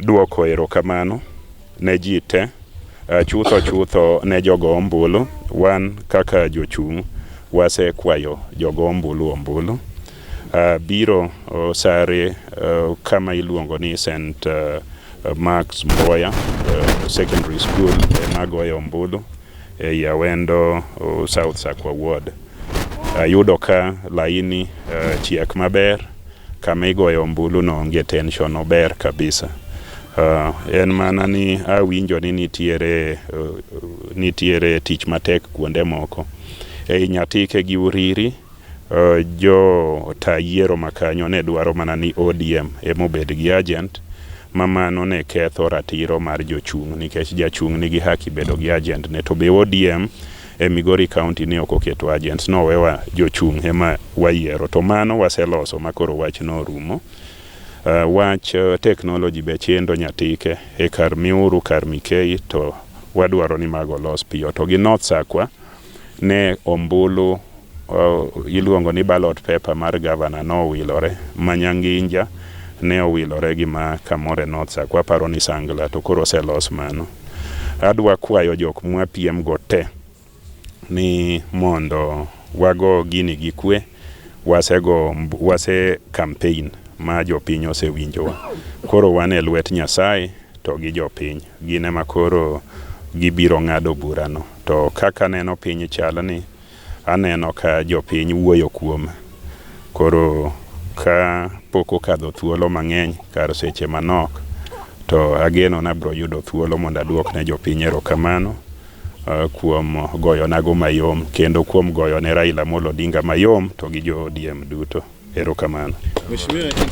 Duoko erokamano ne ji te, chutho chutho ne jogo ombulu. Wan kaka jochung' wasekwayo jogo ombulu ombulu. Biro sare kama iluongo ni St. Mark's Mboya Secondary School ema goyo ombulu ei Awendo South Sakwa Ward. Ayudo ka laini chiek maber, kama igoyo ombulu no onge tension, ober kabisa. En mana ni awinjo ni nitiere tich matek kuonde moko. Ei Nyatike gi Uriri, jo ta yiero makanyo ne dwaro mana ni ODM ema obed gi agent, ma mano ne ketho ratiro mar jochung' nikech jachung' nigi haki bedo gi agent ne. To be ODM e Migori County ne ok oketo agents, nowewa jochung' ema wayiero. To mano waseloso ma koro wachno orumo. Wach technology be chendo Nyatike e kar Miuru, kar Mikei, to wadwaro ni mago olos piyo. To gi North Sakwa ne ombulu iluongo ni ballot paper mar gavana nowilore ma Nyanginja ne owilore gi ma kamoro e North Sakwa, aparo ni Sangla, to koro oselos mano. Adwa kwayo jok mwapiem go te ni mondo wago gini gi kwe. Wasego wase campaign ma jopiny osewinjowa. Koro wan e lwet Nyasaye to gi jopiny. Gin ema koro gibiro ng'ado burano. To kaka aneno piny chalni, aneno ka jopiny wuoyo kuoma. Koro ka pok okadho thuolo mang'eny, kar seche manok, to ageno ni abiro yudo thuolo mondo aduok ne jopiny erokamano kuom goyonago mayom kendo kuom goyo ne Raila Amolo Odinga mayom to gi jo ODM duto. Erokamano. Mheshimiwa.